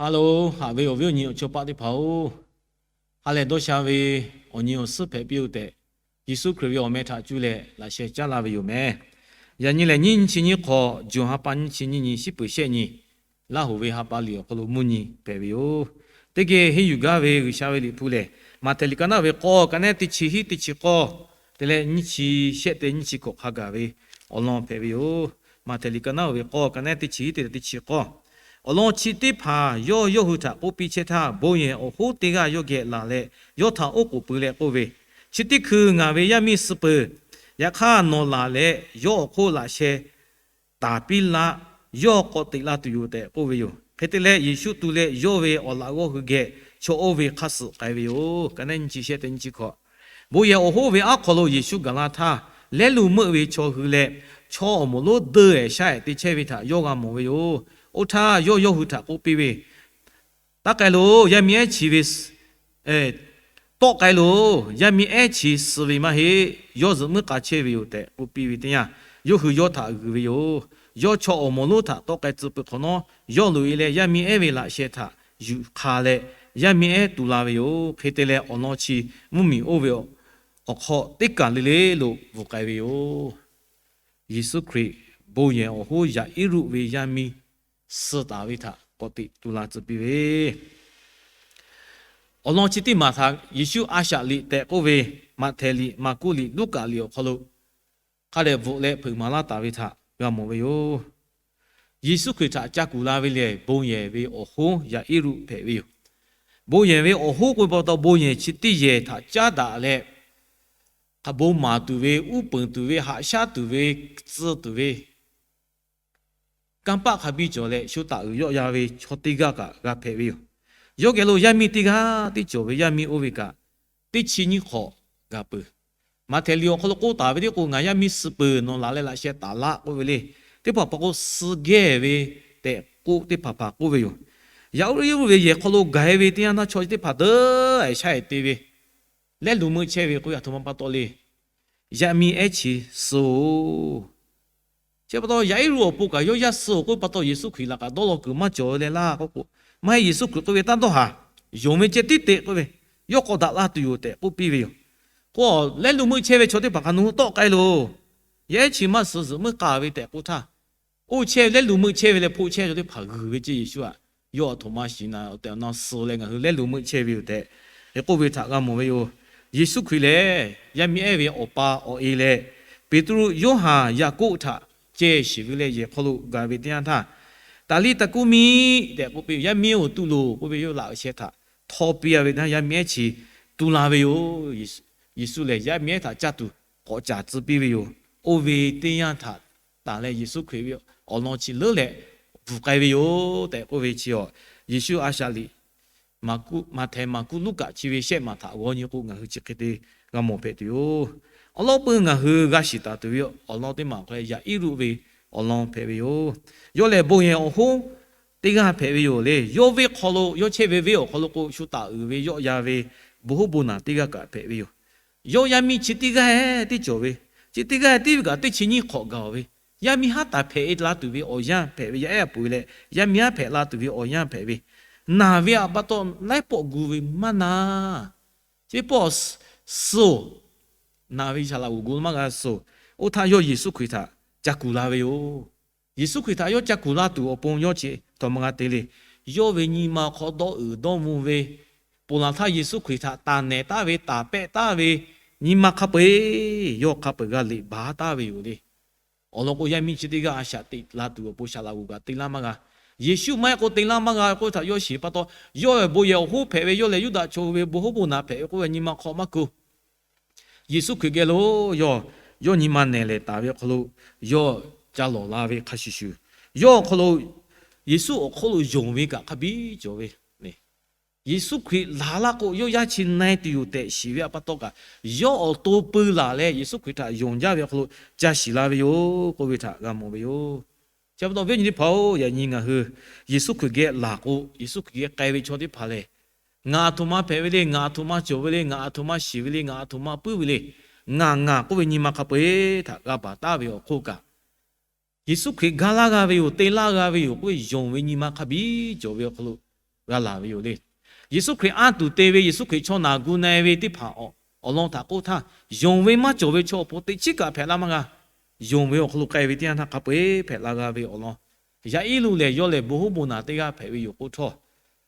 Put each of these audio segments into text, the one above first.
Hello, haꞈ ve awˬ viˉ awˬ nyi awˬ chawˇ paˆ teˇ hpaˍ-oˬ, ha lehˬ dawˇ sha ve awˬ nyi awˬ suhˉ hpehꞈ piˇ-oˆ tehꞈ, Yeˍsuˆ Hkriꞈ ve awˬ meh htaꞈ cuˇ leh laꞈ sheh caˉ laˇ ve yoˬ meh. Yaꞈ nyi lehˬ, nyiˇ nyi chi nyiˇ hk'awꞈ, June ha pa nyiˇ chi nyiˇ nyi, shiˉ peuˍ shehˆ nyi, Laˇ hoˍ ve ha pa liꞈ awˬ hk'aw lo mvuhˇ nyi hpehꞈ ve yoˬ. Teˇ geh henˇ yuˬ gaˇ ve G'uiˬsha ve liꞈ hpu lehˬ, Maꞈhtehˍ liꞈ ka naˉ ve k'awˇ, ka naˉ teˇ chi hiˉ teˇ chi k'awˇ, te leh nyiˇ chi shehˆ te nyiˇ chi hkawꞈ hk'a gaˬ ve awˬ lawn hpehꞈ ve yoˬ. Maꞈhtehˍ liꞈ ka naˉ ve k'awˇ, ka naˉ teˇ chi hiˉ te leh teˇ chi k'awˇ. Awˬ lawn chi teˇ hpaˍ yawˇ yawˇ hui htaꞈ k'oˆ piˇ chehˇ htaˇ, bon yehˬ awˬ hoˉ teˇ g'aˇ yawˇ geh laˬ leh, yawˇ htaꞈ oˉ k'oˍ pui leh k'oˆ ve, Chi teˇ hkui ngaˬ ve yaˇ miˇ suh peuˬ. Yaꞈ hk'aˇ, nawˬ laˬ leh yawˇ awˬ hk'oˆ laꞈ sheh taˍ piˇ laˆ. Yawˇ k'awꞈ teꞈ la tuˬ yoˬ tehꞈ k'oˆ ve yoˬ. Hk'e te leh, Yeˍsuˆ tu leh yawˇ ve awˬ laꞈ g'awˇ hui geh chaw oˇ ve hk'aˇ suh k'ai ve yoˬ. Ka naˉ nyiˇ chi shehˆ te nyiˇ chi hkawꞈ. Bon yehˬ awˬ hoˉ ve aˉ hk'aw lo Yeˍsuˆ gaˬ la htaˇ, lehˉ lu meuˆ ve chaw hui leh chaw awˬ moˍ lonˉ deu-ehˍ shaˉ-ehˍ te chehˇ ve htaꞈ yawˇ g'a mawˬ ve yoˬ. Oˇ htaˇ yawˇ yawˇ hui htaꞈ k'oˆ piˇ ve, Taˇ k'ai loˬ. Yaˇ miˇ ehˉ chi ve tawˆ k'ai loˬ. Yaˇ miˇ ehˉ chi suh ve maˇ heˆ. Yawˇ zuhꞈ muiˉ k'a chehˇ ve yoˬ tehꞈ k'oˆ piˇ ve teˇ yanˇ, yawˇ hui yawˇ htaꞈ g'uiˬ ve yoˬ. Yawˇ chaw awˬ moˍ lonˉ htaꞈ tawˆ k'ai tcuh peuˬ hk'awꞈ nawˉ, yawˇ loꞈ-e leh yaˇ miˇ ehˉ ve laꞈ sheh htaꞈ yuˬ hk'a leh, yaˇ miˇ ehˉ tu la ve yoˬ. Hk'e te leh, awˬ lawn chi mvuhˇ miˬ oˇ ve awˬ hk'aw teˇ kaˬ le le lo bvuhˬ k'ai ve yoˬ. Yeˍsuˆ Hkriꞈ bon yehˬ awˬ hoˉ Yaˍiˉruˆ ve yaˇ miˇ suh taˍ ve htaꞈ k'awꞈ teꞈ tu la tcuh piˇ ve awˬ lawn chi teˇ maˬ htaꞈ Yeˍsuˆ a shaꞈ liꞈ tehꞈ k'oˆ ve, Maꞈhtehˍ liꞈ, Maˍkuˆ liꞈ, Luˉkaꞈ liꞈ awˬ hk'aw lo hk'a dehꞈ bvuhꞈ leh hpeuꞈ maˍ laˇ taˍ ve htaꞈ g'a mawˬ ve yoˬ. Yeˍsuˆ Hkriꞈ htaꞈ ca kuˬ la ve lehˬ, bon yehˬ ve awˬ hoˉ Yaˍiˉruˆ hpehꞈ ve yoˬ. Bon yehˬ ve awˬ hoˉ k'oˆ ve pa taw, bon yehˬ chi teˇ yehˬ htaꞈ caˉ daꞈ leh, hk'a bon maˍ tuˬ ve, uˉ peunˍ tuˬ ve, haꞈ shaˉ tuˬ ve, tcuh tuˬ ve, kanˇ paˆ hk'a biˇ cawˬ leh shu taˍ uiˍ yawˆ ya ve chaw teˇ g'aˇ kaꞈ g'a hpehꞈ ve yoˬ. Yawˇ geh lo yaˇ miˇ teˇ g'aˇ tiˉ cawˬ ve, yaˇ miˇ oˇ ve kaꞈ teˇ chi nyiˇ hk'awꞈ g'a peuˬ. Maꞈhtehˍ liꞈ awˬ hk'aw lo k'oˆ taˍ ve teˇ k'o, Ngaˬ yaˇ miˇ suh peuˬ, nawˬ laˬ leh laꞈ sheh taˍ laˆ k'oˆ ve le. Teˇ hpaˍ hpaˍ k'o, suh gehˇ ve tehꞈ k'oˆ teˇ hpaˍ hpaˍ k'oˆ ve yoˬ. Yaˍiˉruˆ ve yehˬ hk'aw lo gaˬ-e ve teˇ yanˇ htaˇ, chaw chi teˇ hpaˍ deuꞈ-ehˍ shaˉ-ehˍ te ve, lehˉ lu meuˆ chehˇ ve k'oˆ ve aˬ htoꞈ ma pa taw le. Yaˇ miˇ ehˉ chi suh-oˬ. Chi pa taw, Yaˍiˉruˆ awˬ pon kaꞈ yawˇ yaˇ suh-oˬ k'oˆ ve pa taw, Yeˍsuˆ Hkriꞈ laꞈ kaꞈ dawˇ law kuiˬ maˇ cawˬ leh laˇ k'oˆ k'o, maˇ heˆ, Yeˍsuˆ Hkriꞈ k'oˆ ve, Taˇ dawˇ haˍ. Yonˍ ve ceh tiˉ te k'oˆ ve, yawˇ k'awꞈ daꞈ la tuˬ yoˬ tehꞈ k'oˆ piˇ ve yoˬ. K'o, lehˉ lu meuˆ chehˇ ve chaw teˇ hpaˍ hk'a nu tawˆ k'ai loˬ. Yaˇ ehˉ chi maˇ suh, zuhꞈ muiˉ k'a ve tehꞈ k'oˆ htaˇ, oˇ chehˇ ve lehˉ lu meuˆ chehˇ ve leh hpoˆ chehˇ ve chaw teˇ hpaˍ g'uiˬ ve ceh, Yeˍsuˆ-aˬ, yawˇ aˬ htoꞈ ma shiˍ na tehꞈ na suh leh ngaˬ hui lehˉ lu meuˆ chehˇ ve yoˬ tehꞈ k'oˆ ve htaꞈ g'a mawˬ ve yoˬ. Yeˍsuˆ Hkriꞈ lehˬ, yaˇ miˇ ehˉ ve awˬ pa awˬ e leh, Peˍtruˆ, Yoˇhanˬ, Yaˍkoˆ htaꞈ ceh shiˍ ve leh yehˬ hk'aw lo gaˬ ve teˇ yanˇ htaˇ, Taˍliˆ taˍkuˆmiˆ tehꞈ k'oˆ piˇ ve, Yaˇ miˇ-oˬ, tu loˬ k'oˆ ve, yawˇ laꞈ sheh htaꞈ htaw piˇ-a ve htaˇ, yaˇ miˇ ehˉ chi tu la ve yoˬ. Yeˍsuˆ lehˬ, yaˇ miˇ ehˉ htaꞈ caˇ tuˬ k'awꞈ caˍ tcuh piˇ ve yoˬ. Oˇ ve teˇ yanˇ htaꞈ taˍ leh Yeˍsuˆ Hkriꞈ ve awˬ lawn chi leuˉ leh bvuhˬ k'ai ve yoˬ tehꞈ k'oˆ ve chi-a, Yeˍsuˆ a shaꞈ liꞈ Maˍhtaˍ, Maˍkuˆ, Luˉkaꞈ chi ve shehˆ maˬ htaꞈ g'aw nyi k'o, ngaˬ hui chi hk'e te g'a mawˬ hpehꞈ tuˬ yoˬ. Awˬ lawn peuˬ ngaˬ hui g'a shiˍ taˍ tuˬ ve awˬ lawn teˇ maˬ hk'a lehˬ, Yaˍiˉruˆ ve awˬ lawn hpehꞈ ve yoˬ. Yawˇ lehˬ bon yehˬ awˬ hoˉ teˇ g'aˇ hpehꞈ ve yoˬ le. Yawˇ venˇ hk'aw lo, yawˇ chehˇ ve venˇ awˬ hk'aw lo k'o, shu taˍ uiˍ ve yawˆ ya ve bon hoˉ bon naˬ teˇ g'aˇ kaꞈ hpehꞈ ve yoˬ. Yawˇ yaˇ miˇ chi teˇ g'aˇ tiˉ cawˬ ve, chi teˇ g'aˇ tiˉ ve kaꞈ teˇ chi nyiˇ hk'awꞈ gaˬ-oˬ ve, yaˇ miˇ haˉ taˍ hpehꞈ la tuˬ ve awˬ yanˇ hpehꞈ ve, yaˇ ehˉ a poˍ leh yaˇ miˇ haˉ hpehꞈ la tuˬ ve awˬ yanˇ hpehꞈ ve, naˬ ve awˬ pa taw laiˉ pawˆ gu ve maˇ na. Chi pawˆ suh-oˬ, naˬ ve shaˍ laꞈ g'oˬ gu maˇ g'a suh-oˬ. Oˇ htaˇ yawˇ Yeˍsuˆ Hkriꞈ htaꞈ ca kuˬ la ve yoˬ. Yeˍsuˆ Hkriꞈ htaꞈ yawˇ ca kuˬ la tuˬ awˬ pon yawˇ chi htaꞈ maˇ g'a te le. Yawˇ ve nyi ma hk'aw dawˇ uiˍ dawˇ mvuh ve, ponˬ laˬ htaˇ Yeˍsuˆ Hkriꞈ htaꞈ taˍ nehˬ taˍ ve, taˍ pehˆ taˍ ve nyi ma hk'a peu-eˬ yawˇ hk'a peu-eˬ g'a liꞈ baˬ taˍ ve yoˬ le. Awˬ lawn k'o, yaˇ miˇ chi teˇ g'aˇ a shaꞈ teꞈ la tuˬ awˬ pon shaˍ laꞈ g'oˬ kaꞈ te laˇ maˇ g'a. Yeˍsuˆ maˇ heˆ k'o te laˇ maˇ g'a k'oˆ ve htaꞈ yawˇ shiˍ pa taw, yawˇ ve bon yehˬ awˬ hoˉ hpehꞈ ve, yawˇ lehˬ Yuˇdaꞈ chaw hui ve bon hoˉ bon naˬ hpehꞈ ve k'oˆ ve nyi ma hk'aw maˇ ku Yeˍsuˆ Hkriꞈ geh lo yawˇ, yawˇ nyi ma nehˬ lehˬ taˍ ve awˬ hk'aw lo yawˇ ca lawˬ la ve hk'a shuˍ shuˍ, yawˇ awˬ hk'aw lo, Yeˍsuˆ awˬ hk'aw lo yonˍ ve kaꞈ hk'a biˇ cawˬ ve. Yeˍsuˆ Hkriꞈ laˬ laˇ k'o, yawˇ yaˇ chi na-e tuˬ yoˬ tehꞈ shiˍ ve awˬ pa taw kaꞈ, yawˇ awˬ to peu laˬ leh Yeˍsuˆ Hkriꞈ htaꞈ yonˍ jaˇ ve awˬ hk'aw lo ca shiˍ la ve yoˬ k'oˆ ve htaꞈ g'a mawˬ ve yoˬ. Chi pa taw, awˬ viˉ awˬ nyi teˇ hpaˍ-oˬ, yaꞈ nyi ngaˬ hui Yeˍsuˆ Hkriꞈ geh laˬ k'o, Yeˍsuˆ Hkriꞈ geh k'ai ve chaw teˇ hpaˍ lehˬ, ngaˬ aˬ htoꞈ ma hpehꞈ ve le, ngaˬ aˬ htoꞈ ma cawˬ ve le, ngaˬ aˬ htoꞈ ma shiˍ ve le, ngaˬ aˬ htoꞈ ma puiˉ ve le, ngaˬ ngaˬ k'oˆ ve nyi ma hk'a peu-eˬ htaꞈ g'a baˬ taˍ ve awˬ hk'oˆ kaꞈ, Yeˍsuˆ Hkriꞈ ga laˇ g'a ve yoˬ, te laˇ g'a ve yoˬ k'oˆ ve yonˍ ve nyi ma hk'a biˇ cawˬ ve awˬ hk'aw lo, g'a laˬ ve yoˬ le. Yeˍsuˆ Hkriꞈ anˇ tuˬ te ve, Yeˍsuˆ Hkriꞈ chaw naˬ gu na-e ve teˇ hpaˍ awˬ lawn htaꞈ k'oˆ htaˇ, yonˍ ve maˇ cawˬ ve chaw awˬ pon teꞈ chiˉ kaꞈ hpehꞈ la maˇ g'a. Yonˍ ve awˬ hk'aw lo k'ai ve teˇ yanˇ htaˇ hk'a peu-eˬ hpehꞈ la g'a ve awˬ lawn, Yaˇiˉruˆ lehˬ yawˇ lehˬ bon hoˉ bon naˬ teˇ g'aˇ hpehꞈ ve yoˬ k'oˆ htawˇ,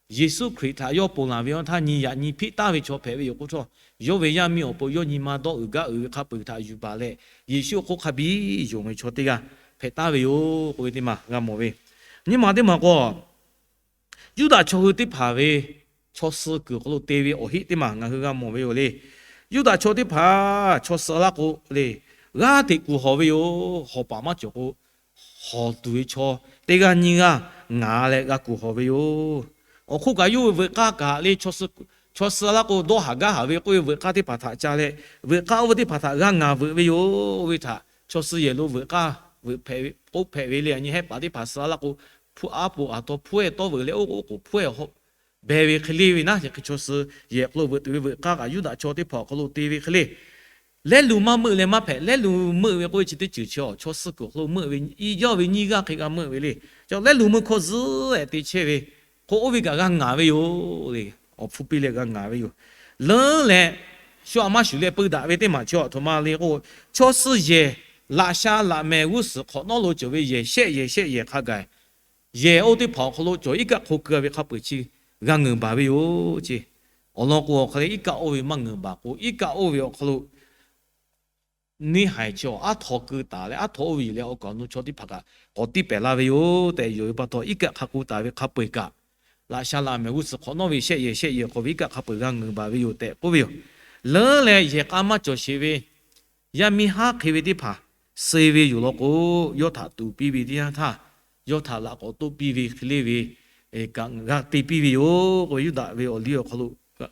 Yeˍsuˆ Hkriꞈ htaꞈ yawˇ ponˬ laˬ ve awˬ htaˇ nyi yaꞈ nyi hpiˆ taˍ ve chaw hpehꞈ ve yoˬ k'oˆ htawˇ, yawˇ ve yaˇ miˇ awˬ pon yawˇ nyi ma dawˇ uiˍ gaˇ uiˍ ve hk'a peu-eˬ htaꞈ yuˬ baˬ leh, Yeˍsuˆ hk'oˆ hk'a biˇ yonˍ ve chaw teˇ g'aˇ hpehꞈ taˍ ve yoˬ k'oˆ ve teˇ maˬ g'a mawˬ ve. Nyiˇ maˬ teˇ maˬ k'o, Yuˇdaꞈ chaw hui teˇ hpaˍ ve chaw suh kuiˬ awˬ hk'aw lo te ve awˬ heˆ teˇ maˬ ngaˬ hui g'a mawˬ ve yoˬ le. Yuˇdaꞈ chaw teˇ hpaˍ chaw suh laˇ k'o le, g'aˇ hteꞈ kuˬ hawˬ ve yoˬ. Hawˬ paˍ maˇ cawˬ k'o, hawˬ tuˬ ve chaw teˇ g'aˇ nyiˇ g'aˇ ngaˍ leh g'a kuˬ hawˬ ve yoˬ. Awˬ hk'oˆ kaꞈ yawˇ ve veuꞈ k'aˇ kaꞈ le, chaw suh laˇ k'o dawˇ haˍ gaˇ haˍ ve k'oˆ ve veuꞈ k'aˇ teˇ hpaˍ htaꞈ ca leh, veuꞈ k'aˇ oˇ ve teˇ hpaˍ htaꞈ g'a ngaˍ veuꞈ ve yoˬ. Oˇ ve htaꞈ chaw suh yehˬ lo veuꞈ k'aˇ veuꞈ hpehꞈ ve k'oˆ hpehꞈ ve le. Yaꞈ nyi hehˆ paˍ teˇ hpaˍ suh laˇ k'o, hpu aˉ po aˬ htaw hpfuhˇ-eˬ tawˇ veuꞈ leh oˇ k'oˍ hpfuhˇ-eˬ beh ve hk'e le ve naˉ, yaꞈ hk'e chaw suh yehˬ hk'aw lo veuꞈ tuˬ ve veuꞈ k'aˇ kaꞈ Yuˇdaꞈ chaw teˇ hpaˍ awˬ hk'aw lo te ve hk'e le. Lehˉ lu maˇ meuˆ leh maˇ hpehꞈ. Lehˉ lu meuˆ ve k'oˆ ve chi teˇ ceuˬ chi a chaw suh kuiˬ awˬ hk'aw lo meuˆ ve, i jaˇ ve nyiˇ g'aˇ hk'e g'a meuˆ ve le. Lehˉ lu meuˇ hkawˇ zuhˉ-eˬ te chehˇ ve k'o, oˇ ve kaꞈ g'a ngaˍ ve yoˬ le. Awˬ hpfuhˇ piˇ leh g'a ngaˍ ve yoˬ. Leuˉ leh shu aꞈ maˇ shuˍ leh peu daꞈ ve teˇ maˬ chi a htoꞈ ma le k'o, chaw suh yehˬ laꞈ sha laꞈ mehˍ g'uˇ suhˍ hk'awꞈ nawˉ lo cawˬ ve yehˬ shehˆ yehˬ shehˆ yehˬ hk'a gaˬ, yehˬ oˇ teˇ hpaˍ awˬ hk'aw lo cawˬ iˉ kaˆ hk'o keu ve hk'a peu-eˬ chi g'a ngeuˍ baˬ ve yoˬ ce. Awˬ lawn k'o, awˬ hk'aw leh iˉ kaˆ oˇ ve maˇ ngeuˍ baˬ k'o, iˉ kaˆ oˇ ve awˬ hk'aw lo neˇ haiˬ chi a aˉ htaw keu taˍ leh aˉ htaw oˇ ve yoˬ leh, awˬ kaˍ awˬ nu chaw teˇ hpaˍ kaꞈ k'awꞈ tiˇ pehˍ la ve yoˬ tehꞈ, yonˍ ve pa taw iˉ kaˆ hk'a k'oˆ taˍ ve hk'a peu-eˬ kaꞈ, laꞈ sha laꞈ mehˍ g'uˇ suhˍ hk'awꞈ nawˉ ve shehˆ yehˬ shehˆ yehˬ hk'aw ve iˉ kaˆ hk'a peu-eˬ g'a ngeuˍ baˬ ve yoˬ tehꞈ k'oˆ ve yoˬ. Leuˉ leh yehˬ k'a maˇ cawˬ sheˍ ve yaˇ miˇ haˉ hk'e ve teˇ hpaˍ suh ve yoˬ law k'o, yawˇ htaꞈ tuˍ piˇ ve teˇ yanˇ htaˇ, yawˇ htaꞈ laꞈ k'awꞈ toˆ piˇ ve hk'e le ve kaꞈ g'a te piˇ ve yoˬ k'oˆ ve Yuˇdaꞈ ve awˬ liˇ awˬ hk'aw lo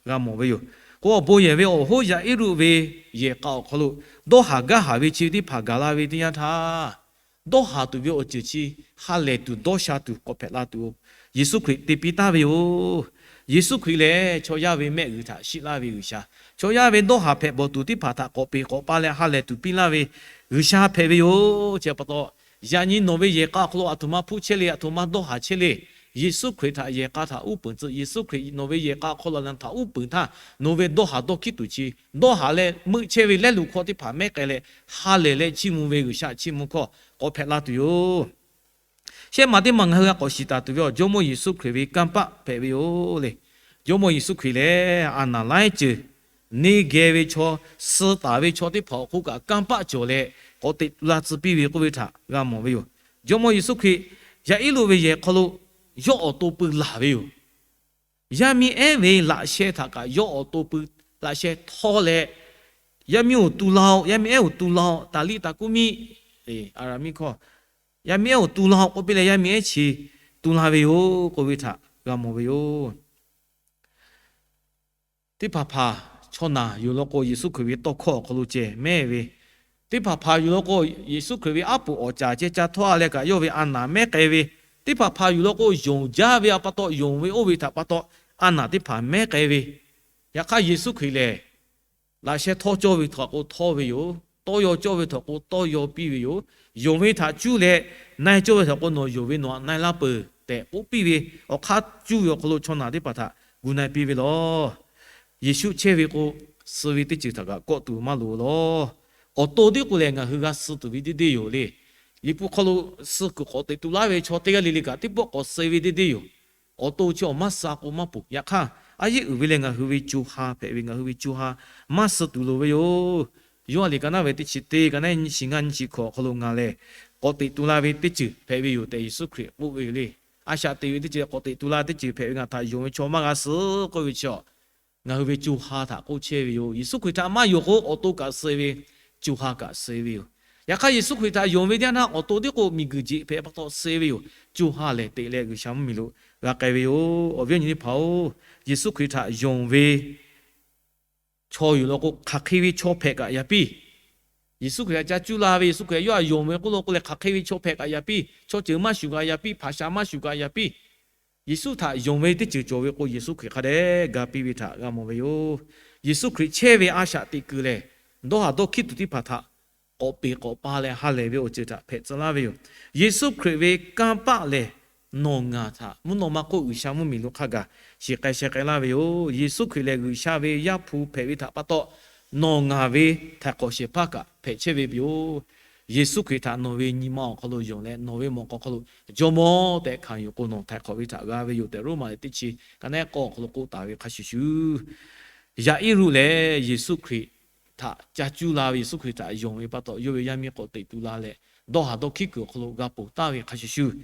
g'a mawˬ ve yoˬ. K'o, awˬ bon yehˬ ve awˬ hoˉ Yaˇiˉruˆ ve yehˬ k'a awˬ hk'aw lo dawˇ haˍ gaˇ haˍ ve chi ve teˇ hpaˍ gaˬ la ve teˇ yanˇ htaˇ, dawˇ haˍ tuˬ ve awˬ ceuˬ chi ha lehˬ tuˬ dawˇ sha tuˬ k'awꞈ hpehꞈ la tuˬ, Yeˍsuˆ Hkriꞈ te piˇ taˍ ve yoˬ. Yeˍsuˆ Hkriꞈ lehˬ, chaw yaˇ ve mehˆ g'uiˬ htaꞈ shiˆ laˇ ve G'uiˬsha, chaw yaˇ ve dawˇ haˍ hpehꞈ bawˬ tuˬ teˇ hpaˍ htaꞈ k'awꞈ peˬ k'awꞈ pa leh ha lehˬ tuˬ piˇ laˇ ve G'uiˬsha hpehꞈ ve yoˬ. Chi pa taw, yaꞈ nyi nawˬ ve yehˬ k'a awˬ hk'aw lo aˬ htoꞈ ma hpuˇ chehˇ le, aˬ htoꞈ ma dawˇ haˍ chehˇ le, Yeˍsuˆ Hkriꞈ htaꞈ yehˬ k'a htaꞈ uˉ peunˍ tcuh, Yeˍsuˆ Hkriꞈ nawˬ ve yehˬ k'a awˬ hk'aw lo na htaꞈ uˉ peunˍ htaˇ, nawˬ ve dawˇ haˍ dawˇ hkiˉ tuˬ chi dawˇ haˍ leh meuˆ chehˇ ve lehˉ lu hkawˇ teˇ hpaˍ mehˉ k'ai leh, ha lehˬ leh chiˇ mvuh ve G'uiˬsha chiˇ mvuh hkawˇ k'awꞈ hpehꞈ la tuˬ yoˬ. Shehˆ maˬ teˇ maˬ ngaˬ hui g'a k'awꞈ shiˍ taˍ tuˬ ve awˬ Jawˇmawˇ Yeˍsuˆ Hkriꞈ ve kanˇ paˆ hpehꞈ ve yoˬ le. Jawˇmawˇ Yeˍsuˆ Hkriꞈ lehˬ, a naˍ laiˉ ceuˬ neˇ geh ve chaw, suh taˍ ve chaw teˇ hpaˍ awˬ hk'oˆ kaꞈ kanˇ paˆ cawˬ leh k'awꞈ teꞈ tu la tcuh piˇ ve k'oˆ ve htaꞈ g'a mawˬ ve yoˬ. Jawˇmawˇ Yeˍsuˆ Hkriꞈ Yaˇiˉluˆ ve yehˬ hk'aw lo yawˇ awˬ to pui laˬ ve yoˬ. Yaˇ miˇ ehˉ ve laꞈ sheh htaꞈ kaꞈ yawˇ awˬ to pui laꞈ sheh htawˇ leh, Yaˇ miˇ-oˬ, tu la-oˬ. Yaˇ miˇ ehˉ-oˬ, tu la-oˬ. Taˍliˆ taˍ kuˉ miˇ, Aˍraˍmiˆ hkawˇ, Yaˇ miˇ ehˉ-oˬ, tu la-oˬ k'oˆ piˇ leh, yaˇ miˇ ehˉ chi tu la ve yoˬ k'oˆ ve htaꞈ g'a mawˬ ve yoˬ. Teˇ hpaˍ hpaˍ chaw naˬ yuˬ law k'o, Yeˍsuˆ Hkriꞈ ve tawˇ hkawˇ awˬ hk'aw lo ceh mehˉ ve, teˇ hpaˍ hpaˍ yuˬ law k'o, Yeˍsuˆ Hkriꞈ ve aˉ poꞈ awˬ caˍ ceh ca htawˇ a leh kaꞈ yawˇ ve a naˍ mehˉ k'ai ve, teˇ hpaˍ hpaˍ yuˬ law k'o, yonˍ jaˇ ve a pa taw yonˍ ve oˇ ve htaꞈ pa taw a naˍ teˇ hpaˍ mehˉ k'ai ve, yaꞈ hk'aˇ Yeˍsuˆ Hkriꞈ lehˬ, laꞈ sheh htawˇ cawˇ ve htawˇ k'o htawˇ ve yoˬ. Tawˇ yaw cawˇ ve htawˇ k'o tawˇ yaw piˇ ve yoˬ. Yonˍ ve htaꞈ cuˇ leh na-e cawˇ ve htawˇ k'o, nawˬ yonˍ ve nawˬ htaꞈ na-e laˇ peuˬ tehꞈ k'oˆ piˇ ve, awˬ hk'aˇ cuˇ ve awˬ hk'aw lo chaw naˬ teˇ hpaˍ htaꞈ gu na-e piˇ ve laˬ. Yeˍsuˆ chehˇ ve k'o, suh ve teˇ ceuˬ htaꞈ kaꞈ kawˆ tuˬ maˇ loˍ laˬ. Awˬ to tiˉ k'o lehˬ, ngaˬ hui g'a suh tuˬ ve deˇ deˇ yoˬ le. Liꞈ hpu hk'aw lo suh kuiˬ k'awꞈ teꞈ tu laˇ ve chaw teˇ g'aˇ le le kaꞈ, teˇ pawˆ k'awꞈ suh ve deˇ deˇ yoˬ. Awˬ to chi awˬ maˇ suh k'o maˇ peuˬ. Yaꞈ hk'aˇ, a yeˆ uiˍ ve lehˬ, ngaˬ hui ve co ha hpehꞈ ve, ngaˬ hui ve co ha maˇ suh tuˬ loˍ ve yoˬ. Yoˇhanˬ liꞈ ka naˉ ve teˇ chi teˇ, ka naˉ nyiˇ chi ngaˇ nyiˇ chi hkawꞈ awˬ hk'aw lo ngaˬ lehˬ k'awꞈ teꞈ tu la ve teˇ ceuˬ hpehꞈ ve yoˬ tehꞈ Yeˍsuˆ Hkriꞈ k'oˆ ve yoˬ le. A shaꞈ teꞈ ve teˇ ceuˬ k'awꞈ teꞈ tu la teˇ ceuˬ hpehꞈ ve ngaˬ htaꞈ yonˍ ve chaw maˇ g'a suh k'oˆ ve chi a, ngaˬ hui ve co ha htaꞈ k'oˆ chehˇ ve yoˬ. Yeˍsuˆ Hkriꞈ htaꞈ maˇ yonˍ k'o, awˬ to kaꞈ suh ve, co ha kaꞈ suh ve yoˬ. Yaꞈ hk'aˇ, Yeˍsuˆ Hkriꞈ htaꞈ yonˍ ve teˇ yanˇ htaˇ, awˬ to tiˉ k'o miˬguiˬ jeꞈ hpehꞈ pa taw suh ve yoˬ. Co ha lehˬ teꞈ leh G'uiˬsha mvuhˇmiˬ lo g'a k'ai ve yoˬ. Awˬ viˉ awˬ nyi teˇ hpaˍ-oˬ, Yeˍsuˆ Hkriꞈ htaꞈ yonˍ ve chaw yuˬ law k'o, hk'aˬ hk'e ve chaw hpehꞈ kaꞈ yaꞈ piˇ. Yeˍsuˆ Hkriꞈ htaꞈ ca cuˇ la ve, Yeˍsuˆ Hkriꞈ htaꞈ yawˇ htaꞈ yonˍ ve k'oˆ law k'o leh, hk'aˬ hk'e ve chaw hpehꞈ kaꞈ yaꞈ piˇ. Chaw ceuˬ maˇ shuˍ kaꞈ yaꞈ piˇ, hpaˍ sha maˇ shuˍ kaꞈ yaꞈ piˇ. Yeˍsuˆ htaꞈ yonˍ ve teˇ ceuˬ cawˬ ve k'o, Yeˍsuˆ Hkriꞈ hk'a dehꞈ ga piˇ ve htaꞈ g'a mawˬ ve yoˬ. Yeˍsuˆ Hkriꞈ chehˇ ve a shaꞈ teꞈ kuiˬ lehˬ, dawˇ haˍ dawˇ hkiˉ tuˬ teˇ hpaˍ htaꞈ k'awꞈ peˍ k'awꞈ pa leh ha lehˬ ve awˬ ceuˬ htaꞈ hpehꞈ tcuh laˇ ve yoˬ. Yeˍsuˆ Hkriꞈ ve kanˇ paˆ lehˬ, nawˬ ngaˬ htaꞈ mvuhˇ naw ma hk'oˆ G'uiˬsha mvuhˇmiˬ lo hk'a gaˬ shiˍ k'ai sheh k'ai laˇ ve yoˬ. Yeˍsuˆ Hkriꞈ lehˬ G'uiˬsha ve Yaˇ hpu hpehꞈ ve htaꞈ pa taw, nawˬ ngaˬ ve htaiˍ hk'awꞈ shehˍ hpaˇ kaꞈ hpehꞈ chehˇ ve yoˬ. Yeˍsuˆ Hkriꞈ htaꞈ nawˬ ve nyi ma awˬ hk'aw lo yonˍ leh, nawˬ ve mawꞈ k'aw hk'aw lo Jawˇmawˇ tehꞈ hkanˍ yuˬ k'o, nawˬ htaiˍ hk'awꞈ ve htaꞈ g'a ve yoˬ tehꞈ, Roˉmaꞈ teˇ chi ka neˉ k'awˇ awˬ hk'aw lo k'oˆ taˍ ve hk'a shuˍ shuˍ, Yaˍiˉruˆ lehˬ Yeˍsuˆ Hkriꞈ htaꞈ ca cuˇ la ve, Yeˍsuˆ Hkriꞈ htaꞈ yonˍ ve pa taw, yawˇ ve yaˇ miˇ k'awꞈ teꞈ tu la leh, dawˇ haˍ dawˇ hkiˉ kuiˬ awˬ hk'aw lo g'a ponˬ taˍ ve hk'a shuˍ shuˍ,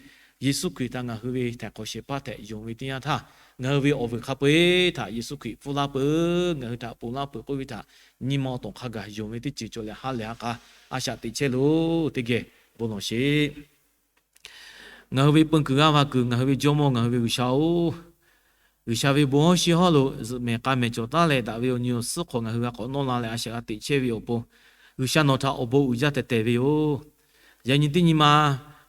Yeˍsuˆ Hkriꞈ htaꞈ ngaˬ hui ve htaiˍ hk'awꞈ shehˍ hpaˇ htaꞈ yonˍ ve teˇ yanˇ htaˇ, ngaˬ hui ve awˬ vuiˬ hk'a peu-eˬ htaꞈ Yeˍsuˆ Hkriꞈ pfuhˇ laˇ peuˬ, ngaˬ hui htaꞈ ponˬ laˇ peuˬ k'oˆ ve htaꞈ nyi ma awˬ tawˍ hk'a gaˬ yonˍ ve teˇ ceuˬ cawˬ leh ha lehˬ ha k'a a shaꞈ teꞈ chehˇ loˬ. Teˇ geh bon lawˬ sheˍ. Ngaˬ hui ve peu kuiˬ g'aˇ va kuiˬ, ngaˬ hui ve Jawˇmawˇ, ngaˬ hui ve G'uiˬsha-oˬ, G'uiˬsha ve bon hawˉ shiˉ hawˉ lo zuhꞈ mehˍ k'a mehˍ cawˬ taˉ leh daꞈ ve awˬ nyi awˬ suhˉ hk'awꞈ ngaˬ hui g'a k'awꞈ nawˇ la leh a shaꞈ g'a teꞈ chehˇ ve awˬ pon, G'uiˬsha nawˬ htaꞈ awˬ bon uiˍ jaˇ tehˬ tehˬ ve yoˬ. Yaꞈ nyi teˇ nyi ma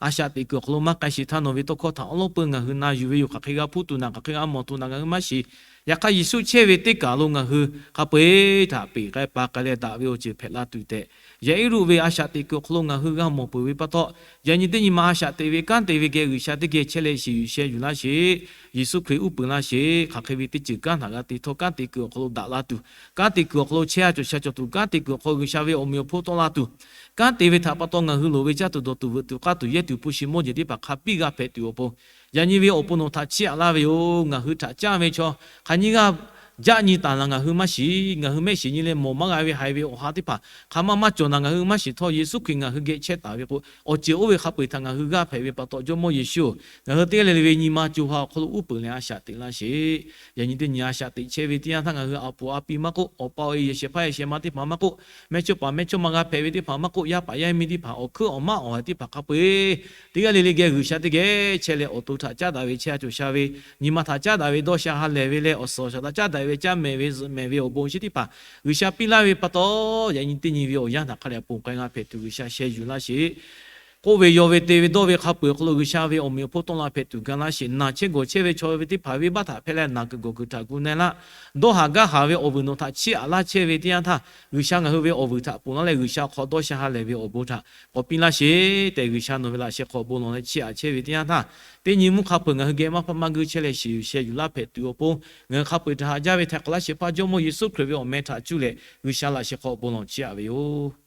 a shaꞈ teꞈ kuiˬ awˬ hk'aw lo maˇ k'ai sheˍ htaˇ, nawˬ ve tawˇ hkawˇ htaꞈ awˉ lawˉ peu ngaˬ hui na yuˬ ve yoˬ. Hk'aˬ hk'e g'a hpuˇ tuˬ naˬ, hk'aˬ hk'e g'a mawˬ tuˬ naˬ ngaˬ hui maˇ shiˍ. Yaꞈ hk'aˇ Yeˍsuˆ chehˇ ve teˇ kaˬ lo ngaˬ hui hk'a peu-eˬ htaꞈ peꞈ k'ai pa k'ai leh daꞈ ve awˬ ceuˬ hpehꞈ la tuˬ tehꞈ, Yaˍiˉruˆ ve a shaꞈ teꞈ kuiˬ awˬ hk'aw lo ngaˬ hui g'a mawˬ peuˬ ve pa taw, yaꞈ nyi teˇ nyi ma a shaꞈ teꞈ ve kanˉ te ve geh G'uiˬsha teˇ geh chehˇ leh shiˍ yuˬ sheh yuˬ laˇ sheˍ. Yeˍsuˆ Hkriꞈ uˉ peunˍ laˇ sheˍ. Hk'aˬ hk'e ve teˇ ceuˬ kanˉ htaꞈ g'a te htawˇ, kanˉ te kuiˬ awˬ hk'aw lo daꞈ la tuˬ, kanˉ te kuiˬ awˬ hk'aw lo chehˇ a cawˬ sha cawˬ tuˬ, kanˉ te kuiˬ awˬ hk'aw lo G'uiˬsha ve awˬ meꞈ awˬ hponˇ tawˆ la tuˬ, kanˉ te ve htaꞈ pa taw ngaˬ hui loˍ ve caˇ tuˬ dawˬ tuˬ veuꞈ tuˬ k'aˇ tuˬ yehˇ tuˬ hpu shi mawˇ jeˬ teˇ hpaˍ hk'a biˇ g'a hpehꞈ tuˬ awˬ pon, yaꞈ nyi ve awˬ pon nawˬ htaꞈ chiˇ aꞈ laˇ ve yoˬ. Ngaˬ hui htaꞈ caˇ ve chaw hk'a nyiˇ g'aˇ jaˆ nyi taˍ naˬ ngaˬ hui maˇ shiˍ. Ngaˬ hui mehˆ shiˍ nyi leh mawˬ maˇ g'a ve haiˬ ve awˬ ha teˇ hpaˍ hk'a maˇ maˇ cawˬ naˬ ngaˬ hui maˇ shiˍ htawˇ, Yeˍsuˆ Hkriꞈ ngaˬ hui geh chehˇ taˍ ve k'o, awˬ ceuˬ oˇ ve hk'a peu-eˬ htaꞈ ngaˬ hui g'aˇ hpehꞈ ve pa taw, Jawˇmawˇ Yeˍsuˆ-oˬ, ngaˬ hui teˇ g'aˇ le le ve nyi ma co ha awˬ hk'aw lo uˉ peunˍ leh a shaꞈ teꞈ laˇ sheˍ. Yaꞈ nyi teˇ nyi a shaꞈ teꞈ chehˇ ve teˇ yanˇ htaˇ ngaˬ hui a puˍ a pi maˇ k'oˆ, awˬ pa awˬ e yehˬ shehˍ hpaˇ yehˬ shehˍ ma teˇ hpaˍ maˇ k'oˆ, mehˇ chawˇ paˍ mehˇ chawˇ ma g'a hpehꞈ ve teˇ hpaˍ maˇ k'oˆ, yaˇ paˍ yaˇ miˇ teˇ hpaˍ awˬ hkuiˉ awˬ maˇ awˬ ha teˇ hpaˍ hk'a peu-eˬ teˇ g'aˇ le le geh G'uiˬsha teˇ geh chehˇ leh awˬ to htaꞈ caˉ daꞈ ve chehˇ a cawˬ sha ve, nyi ma htaꞈ caˉ daꞈ ve dawˇ sha ha lehˬ ve leh awˬ suhˍ awˬ shaˍ htaꞈ caˉ daꞈ ve caˇ mehˍ ve zuhꞈ mehˍ ve awˬ bon awˬ shinˉ teˇ hpaˍ G'uiˬsha piˇ laˇ ve pa taw, yaꞈ nyi teˇ nyi ve awˬ yanˇ htaꞈ hk'a dehꞈ ponˬ k'ai g'a hpehꞈ tuˬ G'uiˬsha sheh yuˬ laˇ sheˍ. K'oˆ ve yaw ve te ve dawˇ ve hk'a peu-eˬ awˬ hk'aw lo G'uiˬsha ve awˬ meꞈ awˬ hponˇ tawˆ la hpehꞈ tuˬ ga laˇ sheˍ. Naˬ chehˇ gawˬ chehˇ ve chaw ve teˇ hpaˍ venˇbaˆ htaꞈ hpehˇ leh naˬ kuiˬ gawˬ kuiˬ htaꞈ gu na-e laˇ. Dawˇ haˍ gaˇ haˍ ve awˬ vuiˬ nawˬ htaꞈ chiˇ aꞈ laˇ chehˇ ve teˇ yanˇ htaˇ, G'uiˬsha ngaˬ hui ve awˬ vuiˬ htaꞈ ponˬ laˇ leh G'uiˬsha awˬ hk'aw dawˇ sha ha lehˬ ve awˬ bon htaꞈ k'awꞈ piˇ laˇ sheˍ tehꞈ, G'uiˬsha nawˬ ve laꞈ sheh hk'aw bon lawˬ leh chiˇ aꞈ chehˇ ve teˇ yanˇ htaˇ, teˇ nyi mvuhˇ hk'a peu-eˬ ngaˬ hui geh maˇ hpaˇ maˇ guˇ chehˇ leh shiˍ yuˬ sheh yuˬ laˇ hpehꞈ tuˬ awˬ pon, ngaˬ hui hk'a peu-eˬ htaꞈ haꞈ jaˇ ve htaiˍ hk'awꞈ laˇ shehˍ hpaˇ Jawˇmawˇ Yeˍsuˆ Hkriꞈ ve awˬ meh htaꞈ cuˇ leh G'uiˬsha laꞈ sheh hk'aw bon lawˬ chiˇ aꞈ ve yoˬ.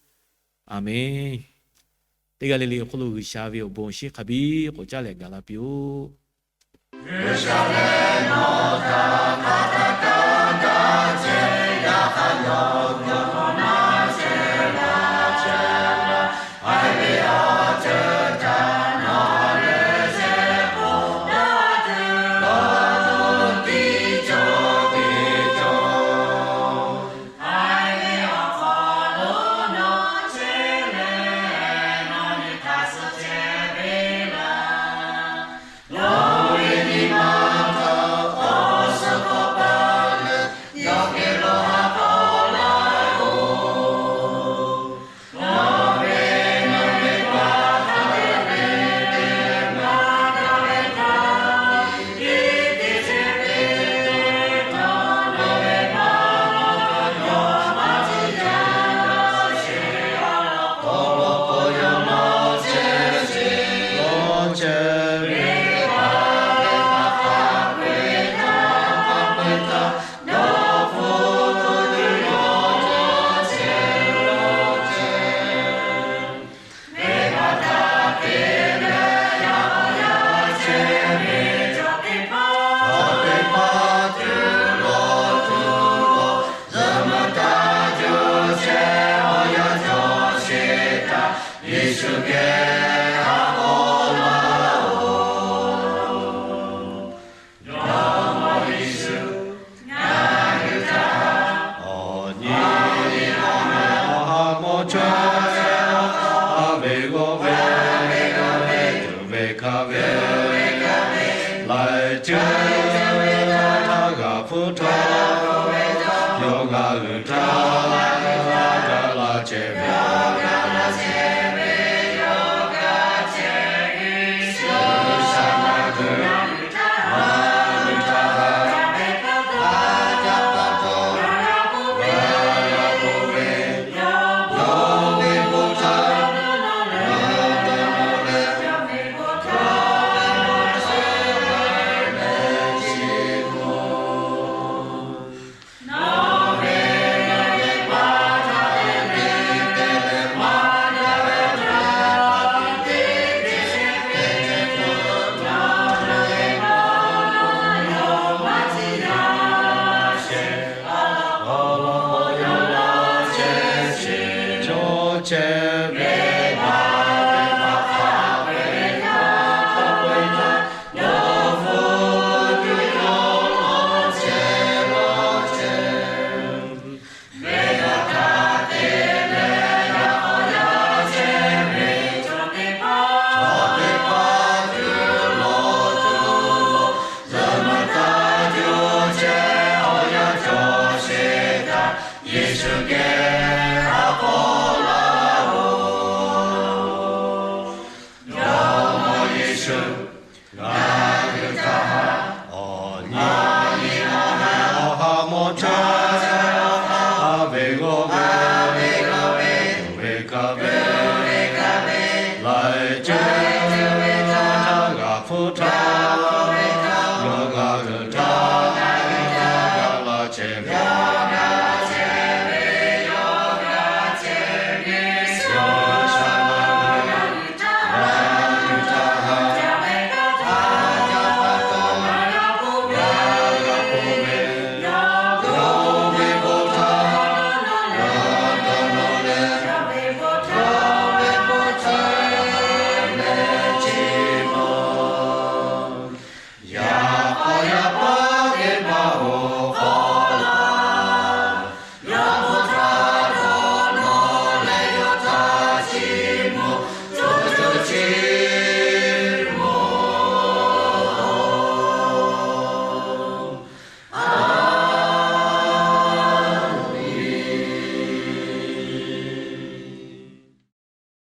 Aˬmenˍ. Teˇ g'aˇ le le awˬ hk'aw lo G'uiˬsha ve awˬ bon awˬ shinˉ hk'a biˇ k'awꞈ caˉ leh gaˬ la piˇ-oˆ. Chi ve